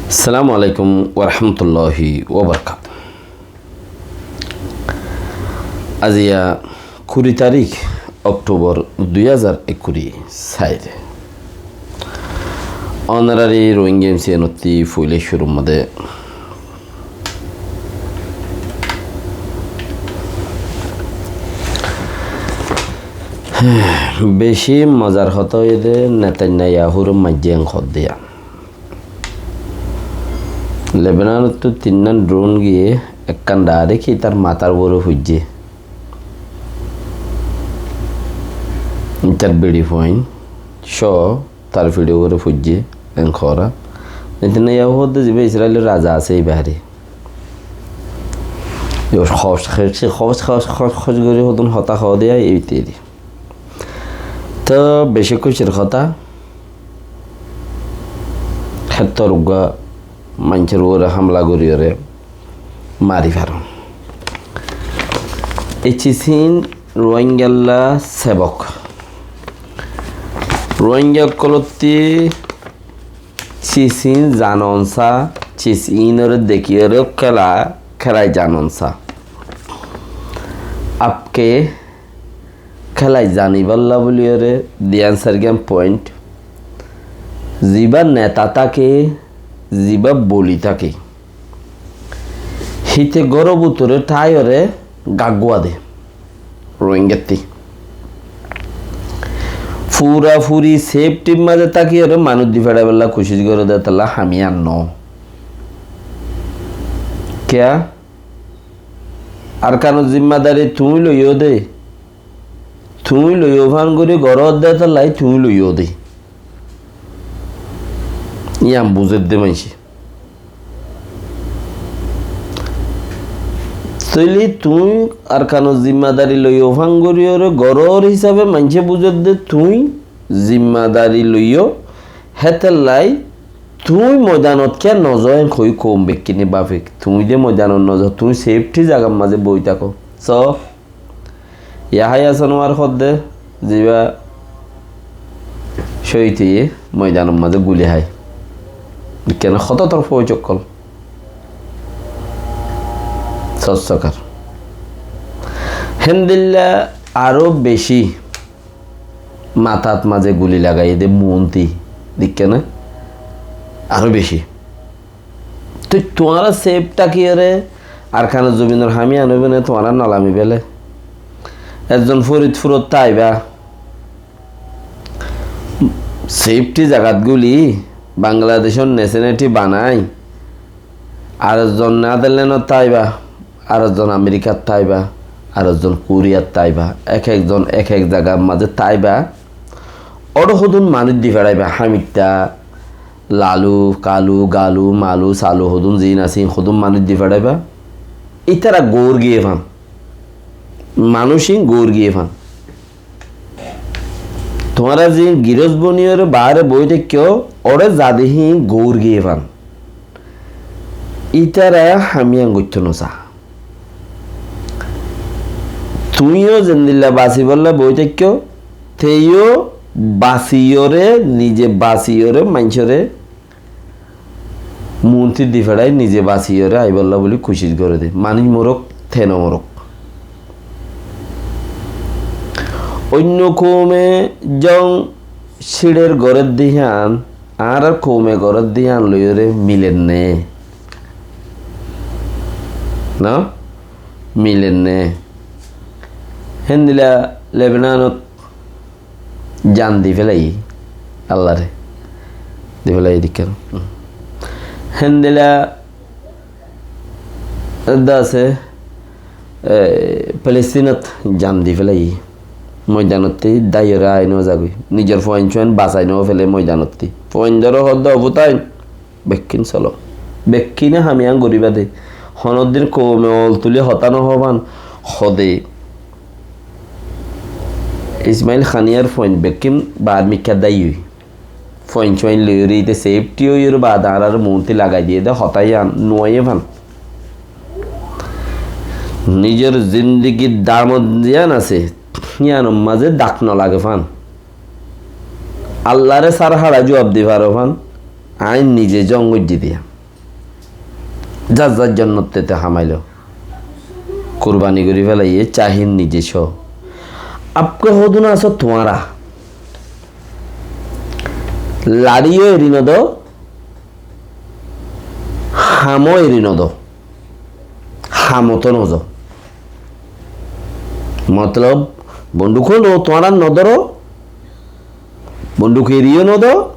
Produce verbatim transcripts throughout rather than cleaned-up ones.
Assalamu alaikum warahmatulláhi wabarakátuhu. Aziya kuri tarík Oktobor dui házar ekkuri sair. Ónorari Rohingya M C N ottú foila cúrur mazé beci mozar hotá óiye dé Netanyahur maijjé en hoó dé. Lebanonottu tinnán drone giyé ekkán direct ítar matár uore foijjé. Ítar beri fuain só tar fiçor uore foijjé, en hoór. Netanyahu hoó dé zibá Israilor raza asé íba re. Yó hos, hos, hos, hos, hos gorí hodún hotá hoó dé, ei teri. Tóu beci kúcir hotá, héttor uggúa maincór uore hámla goríyoré mari faron. Ei cis ín Rohingyalla sebok. Rohingya ókkolottú cis ín zanon sá, cis ínore dekíyoré kéla, kélai zanon sá. Apke kélai zanibálla bóliyoré diyan sairgán point. Zibá neta táke, zibá boli táke, híte góror bútore táiyoré gaggúa de. Rohingyattú furafuri safetyr mazé tákiyoré manúic difeçaibálla kucíc goré dé, tolla ham yían noó. Kiyá? Arkanor zimmadari tuñí loiyó dé, tuñí loiyó fán gorí goró dé, tolla tuñí loiyó dé. Yían buzé dé maincé. Tóile tuñí Arkanor zimmadari loiyó fán goríyoré gorór hísabe maincé buzé dé tuñí zimmadari loiyó, hétolla tuñí moidanot kiyá nozó en hoói koum bekkúne báfe. Tuñí de moidanot nozó, tuñí safety zagar mazé boi táko. So, Yahaya Sinwar hoó dé, zibá cóhid óiye moidanor mazé guli hái. Kiyá hotótor fóuj ókkol sóssokar. Héndilla aró beci matát mazé guli lagaiyé dé muúntu, dekíyo né? Aró beci. Tói tuáñra safe tákiyoré Arkanor zobinor ham yían óibo né, tuáñra nolami bele. Ezzon Foridfurot táiba, safety zagat guli, Bangladecor nationality banai, ar ezzon Netherlandot táiba, ar ezzon Amerikat táiba, ar ezzon Koriyat táiba, ek ekzon ek ek zagar mazé táiba. Óro hodún manúic difeçaiba, hamitta, lalu, kalu, galu, malu, salu, hodún ziín asé, hodún manúic difeçaiba. Ítara goór giyé fán. Manúic ín goór giyé fán. Tuáñra ziín girós boniyóre baáre boói táikko, óre zade híin goór giyé fán. Ítara ham yían goittó nosá. Tuñí yó zendilla basibólla boói táikko, teyó basiyóre, nize basiyóre, maincóre muúntu difeçai nize basiyóre aibólla buli kucíc goré dé. Manúic morók, te no morók. Oinno koume zong cíçer goré dé hían, añárar koume goré dé hían loiyóre miler né? No? Miler né? Héndilla Lebanonot zan di félaiye, Allare di félaiye dekíyo né. Héndilla edde asé, e, Palestinot zan di félaiye. Moidanottú dáiyore ai no zagói. Nizor fuain cuain basai no félé moidanottú. Fuaindóre hoó dé, o futain, bekkín solo. Bekkíne ham yían goríba dé. Honódin koume ol tulí hotá no hoó fán, hoó dé. Ismail Haniyar fuain bekkín baár mikká dáiyoi. Fuain cuain loiyóre íte safety óiyore baade añárar muúntu lagai diyé dé hotá yían nuaiyé fán. Nizor zindigir damot yían asé, yíanor mazé dak no lage fán. Allare sára hára juab di faro fán, añí nize zong goijjí diya. Zar zar jonnotte te hamailo. Kurbani gorí félaiye, cahín nize só. Apke hodún asó tuáñra? Laçíyo eri nodó, hamó eri nodó, hamotó nozó. Motolob, bondhuk no, tuáñra nodóro, bondhuk eriyó nodó,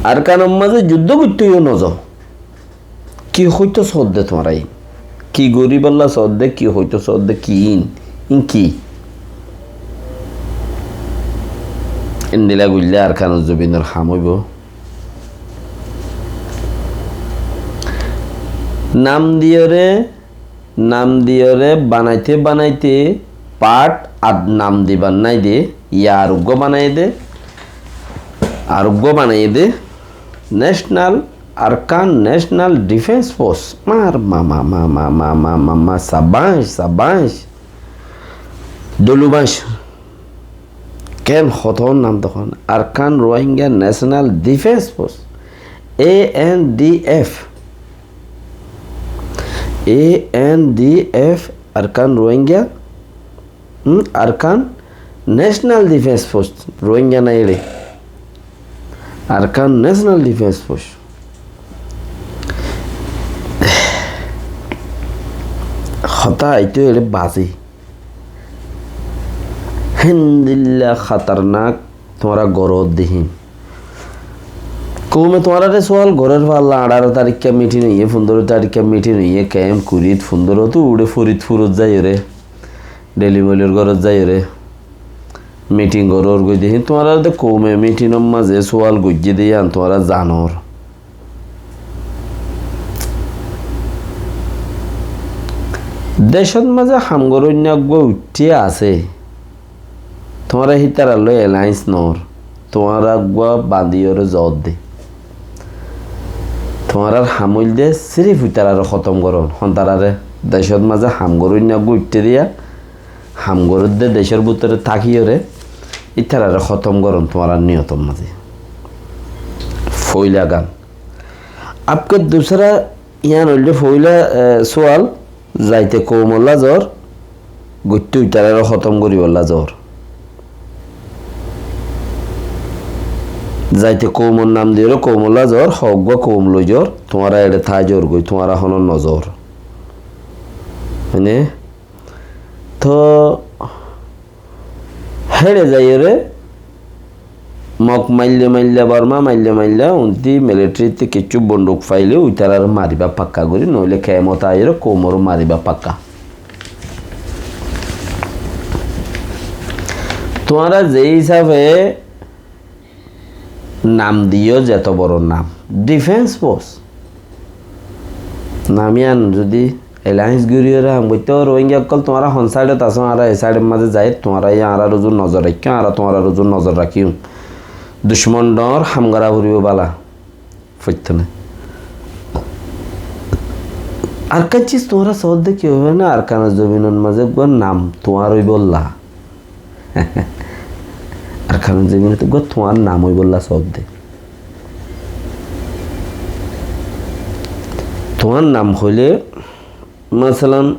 Arkanor mazé juddó goittó yó nozó. Ki hoitó sodde tuáñra in? Ki goríbolla sodde, ki hoitó sodde, ki in? In ki? Endilla goille Arkanor zobinor ham óibo? Nam diyóre, nam diyóre banaite banaite part ar nam dibar nái de, ya ar uggwá banaiyé de, ar uggwá banaiyé de, National Arkan National Defence Force. Mar ma ma ma ma ma ma ma ma, sabanc, sabanc. Dolu banc. Ken hoto nam dohón? Arkan Rohingya National Defence Force, A N D F. A N D F, Arkan Rohingya, hmm, Arkan National Defence Force, Rohingya nai re. Arkan National Defence Force. Hotá aitó ere bazi. Héndilla hatarnak tuáñra goródde hín. Koume tuáñrare sual gorér falla, añçáro tarikka mitin óiye, fundóro tarikka mitin óiye, kemp kurit, fundórot uçé Foritfurot zaiyóre, Dheli Moilor górot zaiyóre mitin gorór goi de hín. Tuáñrare de koume mitinor mazé sual goijjé de yían tuáñra zanor. Decót mazé ham goróinna uggwá uiththé asé, tuáñra hítarar loi alliance noór, tuáñra uggwá bañdiyóre zoódde. Tuáñrar ham óilde sirif ítarare hótom gorón, hontarare? Decót mazé ham goróinna uggwá uiththé diya, ham goródde decór bútore tákiyóre ítarare hótom gorón tuáñrar niyotor mazé. Foila gan. Apke dusra, yían óilde foila, e, sual, zaite koumolla zor, goittó ítarare hótom goríbolla zor. Zaite koumor nam diyóre koumolla zor, hoggwá koum loi zor, tuáñra ere tái zor goi, tuáñra honó nozor. Mane, to Héçe zaiyóre Mok maille maille, Borma maille maille, unti militaritte kiccú bonduk faile uitarare mariba pakka gorí, noile kemot aiyóre koumoré mariba pakka. Tuáñra ze hísafe nam diyó, zeto boro nam, Defence Force. Nam yían zodi alliance goríyore ham goittó, Rohingya ókkol tuáñra hon side ot asó, añára e side or mazé zair, tuáñra yó añárar uzu nozor raikkó, añára tuáñrar uzu nozor rakíyum. Ducmon dhoóñr ham gorá foribó bála. Foittó nai. Arkan cis tuáñra soódde ki óibo na, Arkanor zobinor mazé uggwá nam tuáñr óibolla. Arkanor zobinot uggwá tuáñr nam óibolla soódde. Tuáñr nam hoilé, masalan,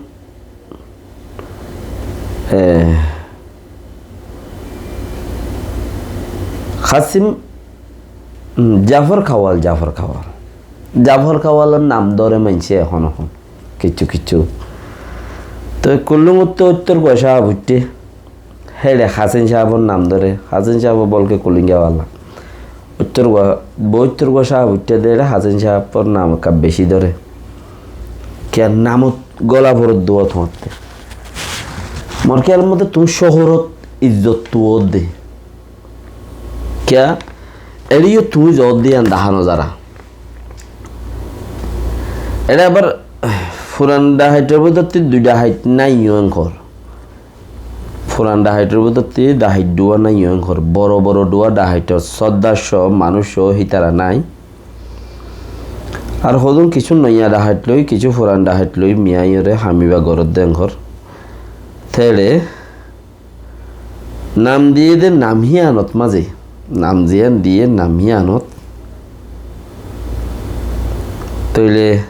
e, Kasim, mm, Jafor Kawal, Jafor Kawal. Jafor Kawalor nam dóre maincé ehón ehón. Kiccú kiccú. Toi Kullungottú óittor uggwá cáab uiththé. Héçe Hásen cáabor nam dóre. Hásen cáab bolke Kullungiya wala. Óittor uggwá, boóittor uggwá cáab uiththé de, héçe Hásen cáabor nam ekka bicí dóre. Kiyá namot gola foredde tuáñtte. Mor kiyalor modde tuñí cóhorot izzot tuwódde. Kiyá? Eçé yó tuñí zoódde yían dahá nozar. Eçé abar furan dhahaitor bútottí dui dhahait nái yó enkor. Furan dhahaitor bútottí dhahait dhuwa nái yó enkor. Boro boro dhuwa dhahaitor sódda só manúic só hítara nái. Ar hodún kissú noiya dhahait loi, kissú furan dhahait loi miyaiyóre ham ibá goródde enkor. Téçe nam diyé de nam híyanot mazé, nam ziyán diyé nam híyanot, Tóile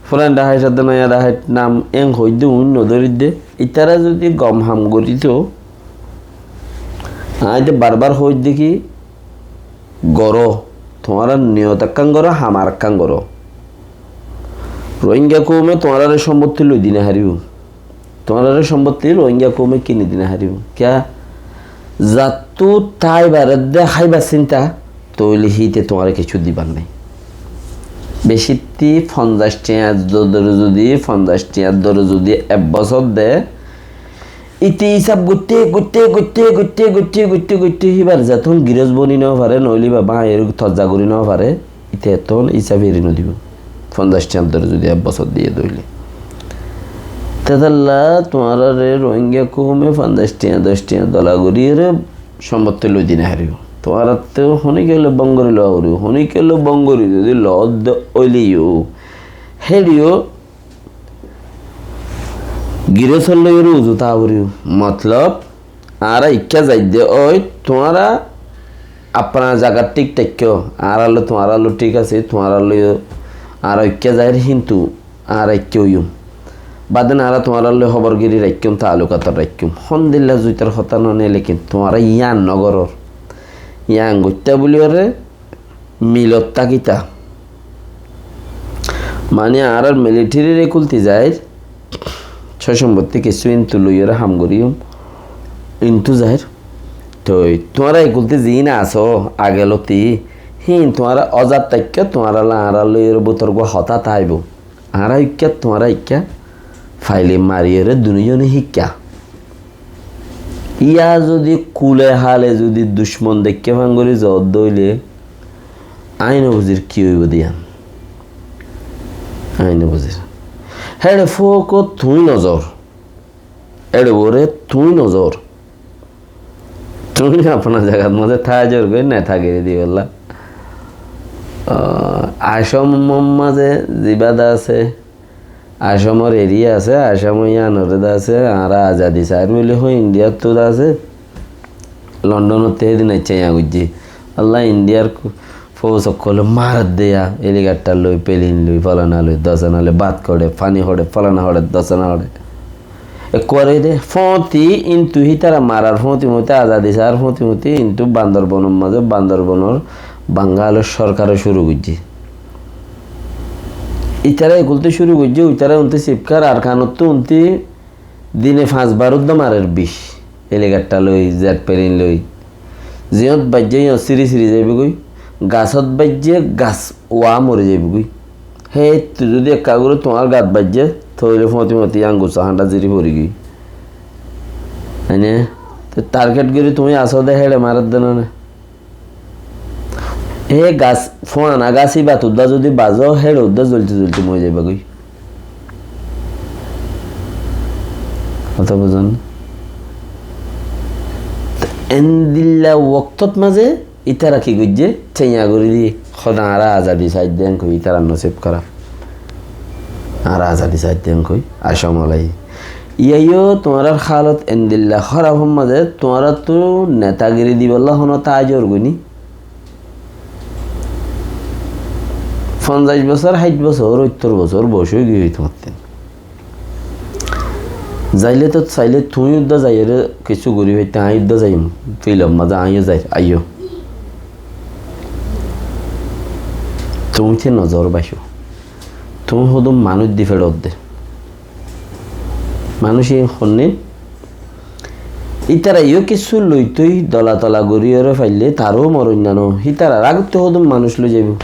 furan Dhaháit ar de noya Dhaháit nam en hoóidde, uin nodóridde. Ítara zudi gom ham gorító, aññí de barbar hoóidde ki, goró, tuáñra niyot ekkán goró, ham arekkán goró. Rohingya koume tuáñrare sombotti loi di nofaribó. Tuáñrare sombotti Rohingya koume kini di nofaribó. Kiyá? Zattú tái baredde háibar sinta, tóile híte tuáñre kessú dibar nái. Becitti fonzaic tiañ dóre zudi, fonzaic tiañ dóre zudi ek bosór de, íte hísab goitté, goitté, goitté, goitté, goitté, goitté, goitté, híbar zettún girós boni nofaré, noóile íba báñgiyóre tozza gorí nofaré, íte ettún hísab eri nodibó. Fonzaic tiañ dóre zudi ek bosór diyé de óile. Tetalla tuáñrare Rohingya koume fonzaic tiañ, doc tiañ dola goríyore sombotti loi di nofaribó. Tuáñrattú honíkka loi bon gorí lowa foribó. Honíkka loi bon gorí zudi loodde óileyo, héçeyó girósor loiyóre uzu táa foribó. Motlob, añára ikká zaidde ói, tuáñra afna zagat thík táikko, añárar loi tuáñrar loi thík asé, tuáñrar loi añára ikká zair, kintu añára ikká óiyum. Baade añára tuáñrar loi hóbor giri raikkúm, taallukat raikkúm. Hondilla zuitar hotá noó né, lekin tuáñra yían nogorór. Yían goittá buliyóre milot tákita. Mani añárar militherire kulti zair, sói sombotti kessú intu loiyóre ham goríyum, intu zair. Toi tuáñra e kulti ziín asó, age loti, híin tuáñra ózat táikka, tuáñra loi añárar loiyóre bútor gua hotá táibo. Añára ikká, tuáñra ikká, faile mariyóre duní zone híkka. Yá zudi kule hale zudi ducmon deikké fán gorí zoódde óile, aññí nobuzir ki óibo de yían. Aññí nobuzir. Héçe fókot tuñí nozor. Éçe uore tuñí nozor. Tuñí afna zagat mazé tájor goi netagiri dibolla. Ah, Acomor mazé zibá de asé, Acomor eriya asé, Acomor yíanoré de asé, añára azadi sair buli hoi, Indiyattu de asé. Londonottu hédin aiccá yían goijjé. Allah, Indiyar ku-, fous ókkole maredde yá, helicopter loi, plane loi, folana loi, dosana loi, bát hoçé, faní hoçé, folana hoçé, dosana hoçé. Ekkuare de, fóti, intu hítara marar fóti moti, azadi sair fóti moti, intu Bandorbonor mazé, Bandorbonor Bangalor sorkare cúru goijjé. Ítara ekultu cúru goijjé, uitara unti sipkar, Arkanottú unti dine fañs bar uddá marer bic, helicopter loi, jet plane loi. Ziyót baijjé yót siri siri zaibogói, gasót baijjé gas uá mori zaibogói. Héttu zudi ekka gori tuáñr gat baijjé, tóile fóti fóti angusa hañdha ziri forigói. Ene, te target gori tuñí asó de héçe maredde none. E gas, fuana gas íbat uddá zudi bazó, héçe uddá zolti zolti mori zaibogói. Hotá buzón? Endilla woktot mazé ítara ki goijjé? Théña gorí di, hoó de añára azadi saidde enkoi, ítarar nosib hóraf. Añára azadi saidde enkoi, Acom olai. Iyá yó tuáñrar hálot endilla hóraf or mazé tuáñrattú netagiri dibolla honó taájor goiní. Fonzaic bosór, háit bosór, óttor bosór boiyos óigiyoi tuáñttún. Zaile to saile tuñí uddá zaiyóre kessú gorí faitté, aññí uddá zaiyum. Filor mazé aññíyo zair, aiyó. Tuñí te nozor baicó. Tuñí hodún manúic di feçot de. Manúic iín honnín? Ítara yó kissú loitói dola tola goríyoré faillé taró moroinna no. Hítarar agottú hodún manúic loi zaibou.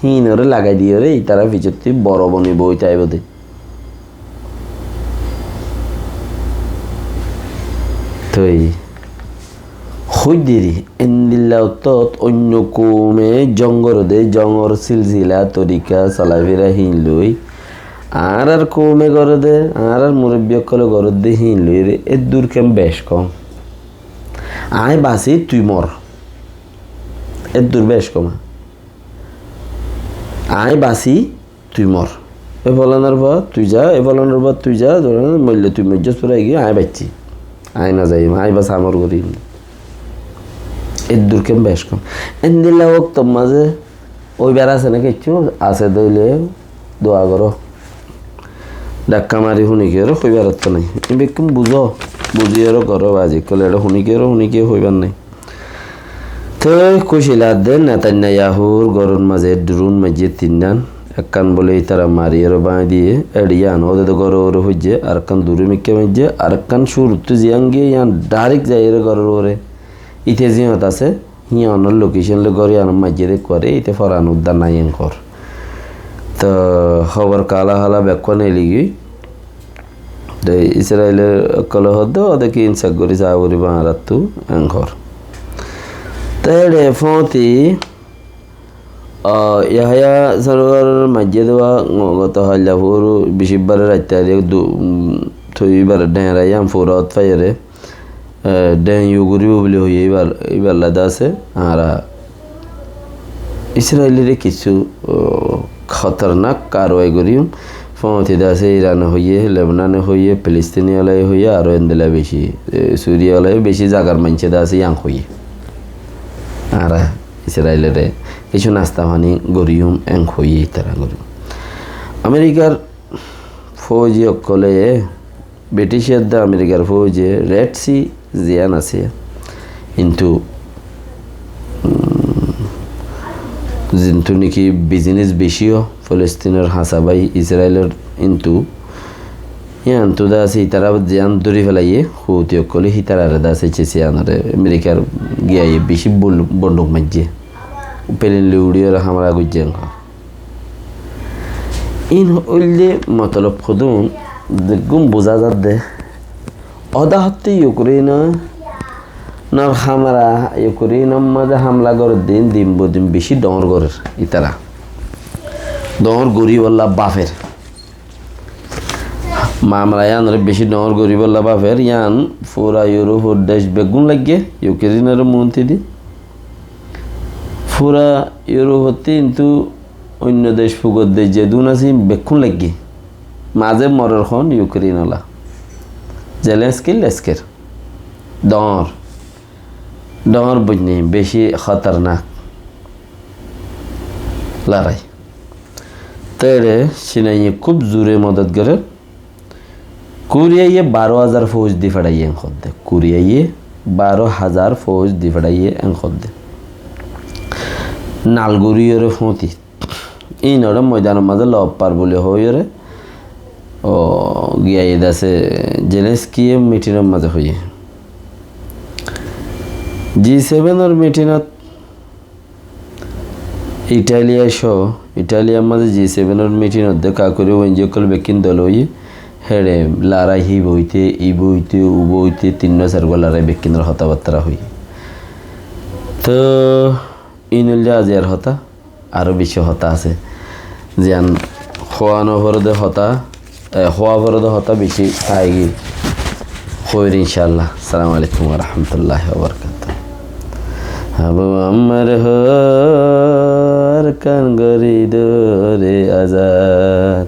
Híinoré lagai diyoré ítara fisottú boro boni boi táibo de. Toi. Hoidderi, endilla ottót oinno koume zong goré de, zongor silsila, torika, solafira híin loi. Añárar koume goré de, añárar murobbi ókkole goré de híin loi re, eddur kem bec kom. Aññí basi, tui mor. Eddur bec kom. Aññí basi, tui mor. E folanor fua tui za, e folanor fua tui za, moille tui moijjós, fura giyói, aññí baiccí. Aññí no zaiyum, aññí bas amor gorim. Eddur kem bec kom. Endilla woktor mazé Óibar asé né kessú? Asé dé óile dua goró. Dhakka mari húni kiyóre hoibar ottó nái. Ín bekkún buzó, buziyóre goró bazi ókkol, eçé húni kiyóre húni kiyó hoibar nái. Te kúci ladde Netanyahur góror mazé drón maijjé tinnán, ekkán bóle ítara mariyóre báñgi diyé, eçé yían ódede góror uore foijjé, arekkán duré mikká maijjé, arekkán cúruttú ziyán giyé yían dhairek zaiyóre góror uore. Íte ziyót asé, híyanor lokécon loi gór yíanot maijjé de ekkuare, íte foran uddar nái en hoór. Toh hóbor kála kála bekkún eligiyói. Te Israilor ókkole hoódde, óde ki insaf gorí saá foribó añáráttu en hoór. Te eçé fóñti, ah, Yahaya Sorkar maijjé de wá, goto hailla fóoru bicibbare raitta de du, um, toi íbar dheñra yían fura ót faiyóre. Eh, dheñ yó goríbo buli hoiyé íbar, íballa de asé, añára Israilore kessú, oh, hótornak karwai goríyum. Fóñti de asé Irane hoiyé, Lebnane hoiyé, Filistiniyolaye hoiyé, aró endilla beci, eh, Suriyolaye beci zagar maincé de asé yían hoiyé. Añára Israilore kessú nasta faní goríyum en hoiyé ítara goríyum. Amerikar fóuji ókkole British edde Amerikar fóuje Red Sea ziyán asé, kintu, um, zintu niki business beci ó, Filistinor hañsa bái Israilor, kintu yíantu de asé ítara ziyán dóri felaiyé, Huti ókkole hítarare de asé cíciyanore Amerikar giyaye beci bul-, bonduk maijjé, plane loi uçíyore hamla goijjé. Ín óilde motolob hodún, zeggún buzá zadde. Óda hottí Yukreinor hamla, Yukreinor mazé hamla gorér din, din bodin beci dhoóñr gorér ítara. Dhoóñr goríbolla báfer. Mamela yíanore beci dhoóñr goríbolla báfer, yían fura Yurupor dec beggún laiggé, Yukreinore muúnti di. Fura Yurupottí kintu oinno dec, fugor dec zedún asé, bekkún laiggé. Mazé morer hoón Yukrinola. Zelenski lesker. Dhoóñr. Dhoóñr buzni, beci hótornak lorai. Tere Cinaiye kúb zure modot gorer. Kuriyaye baró házar fóuj di feçaiyé en hoódde. Kuriyaye baró házar fóuj di feçaiyé en hoódde. Nal goríyore fóñti. Ínoré moidanor mazé lob par buli hoóiyore, ó, giyaye de asé Zelenskiye mitinor mazé hoiyé. G seven or mitinot Italiya só, Italiyar mazé G seven or mitinot de kakuri wenji ókkol bekkín dol óiye, héçe lorai híba óite, íba óite, uba óite, tinnúa sairgúa lorai bekkínor hotábattara hoiye. Toh, ín óilde aziyar hotá, aró beci hotá asé. Ziyán hoó no foré de hotá, E, hoó foré de hotá beci táigil. Hoir incállah. Assalamu alaikum wa rahmatullahi wa barakatuhu. Abu Ammar hó, Arkan gorí dóre azad.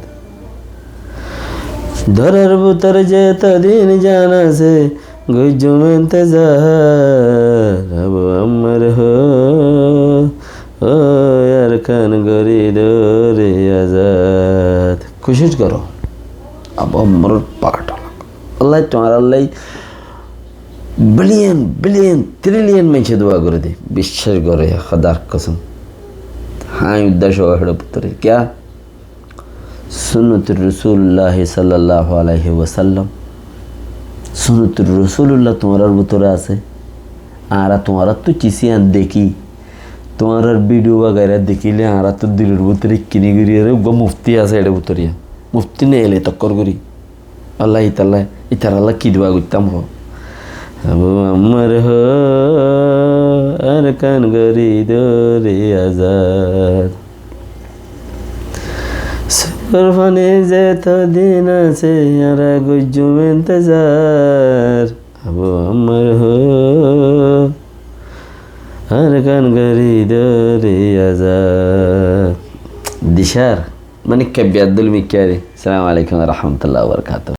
Dórar bútore zeto din jan asé, goijjum entezar. Abu Ammar hó, ó Arkan gorí dóre azad. Kucíc goró. Abu Ammaror part. Allah tuáñrallá billion, billion, trillion maincé dua goré de. Biccác goró, Hódar kosóm. Hái uddá só héçe bútore. Kiyá? Sunnatur Rasulullah sallallahu alaihi wasallam. Sunnatur Rasulullah tuáñrar bútore asé. Añára tuáñrattú cisíyan dekí. Tuáñrar video wagaira dekíle añárattú dilor bútore ikkíni gorí, aré uggúa mufti asé éçe bútore. Mufti neile tokkór gorí. Allah italla, itarallá ki dua goittám hoó. Abu Ammar hó, Arkan gorí dóre azad. Sór fani zeto din asé, añára goijjum entezar. Abu Ammar hó, Arkan gorí dóre azad. Dicár, mani kebbiyat dul mikkari. Assalamu alaikum wa rahmatullahi wa barakatuhu.